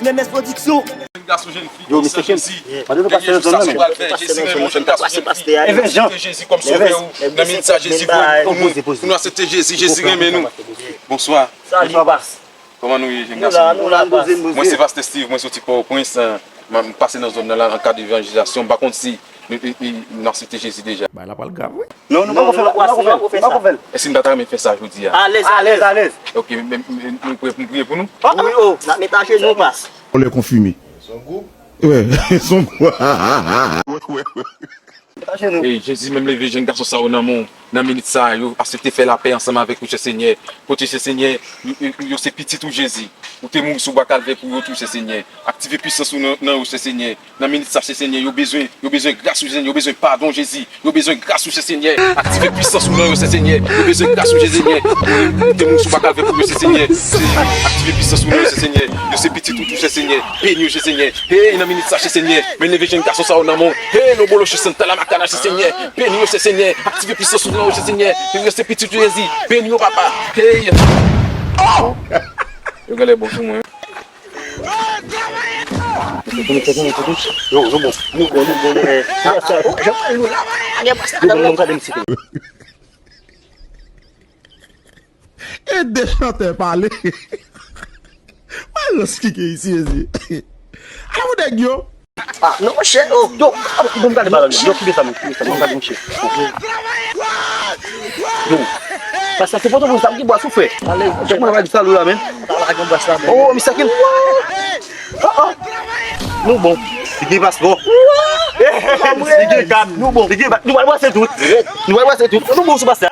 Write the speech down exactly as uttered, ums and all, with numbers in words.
M M S Production. Jèn gason, jèn fi, Yo, Mister Ken, Jezi. Mande nou pase nan zòn nan, men. Jezi renmen w, jèn gason, jèn fi. Evens Jean. Jezi kòm sovè ou. Nan minit sa, Jezi voye nou pou nou, pou nou aksepte Jezi. Jezi renmen nou. Bonswa. Salut, Pas. Kòman nou ye, jèn gason? Nou la, nou la, Pas. Mwen se Pastè Steve, mwen soti Pòtoprens, eh, m, m pase nan zòn nan la, nan kad evanjelizasyon. M pa konn si nou, nou, nou, nou aksepte Jezi deja. Bay la pral grav, wi. Non, nou poko fè l, nou poko fè l, nou poko fè l. Èske n pa ta renmen fè sa jodi a? Alèz, alèz, alèz. Ok, men, men, nou prè pou m priye pou nou? Wi, o, n ap met ajenou, Pas. Ou lè konfime. Son gwoup? Wi, son gwoup. Met ajenou. Ey, Jezi, menm leve jèn gason sa yo nan men w, nan minit sa yo, aksepte fè lapè ansanm avèk ou, chè Senyè. Kote, chè Senyè, yo, yo, yo se pitit ou, Jezi. Ou te mouri sou bwa Kalvè pou yo tou, chè Senyè. Aktive pisans ou nan, nan yo, chè Senyè. Nan minit sa, chè Senyè, yo bezwen, yo bezwen gras ou, Senyè, yo bezwen padon, Jezi. Yo bezwen gras ou, chè Senyè. Aktive pisans ou nan yo, chè Senyè. Yo bezwen gras ou, chè Senyè. Ou te mouri sou bwa Kalvè pou yo, chè Senyè. Aktive pisans ou nan yo, chè Senyè. Yo se pitit ou tou, chè Senyè. Beni yo, chè Senyè. Hey, nan minit sa, chè Senyè. Men leve jèn gason sa yo nan men w. Hey, lobolo, chè Santa la makana, chè Senyè. Beni yo, chè Senyè. Aktive pisans ou nan yo, chè Senyè. Yo se pitit ou, Jezi. Beni yo, papa. Hey. Oh! Yo genlè bon sou mwen. Yo, nou bon. Nou bon, nou bon, nou bon. Yo, nou gade m si. E de chantè pale. Wè rans ki gen isi, mezi. Ala pou nèg yo. Ah, non, monchè, oh, yo, ah, bon, bon, gade, yo, kite sa, men, kite sa, bon, gade, monchè. Yo, paske se poto pou sa, ki bwa sou fè. Ale, chak mwen va di salou la, men. Oh, misye ki. Oh, oh. Nou bon. Li gen paspò. Li gen kat. Nou bon. Li gen ba-, nou pral brase tout. Nou pral brase tout. Nou bon sou pastè.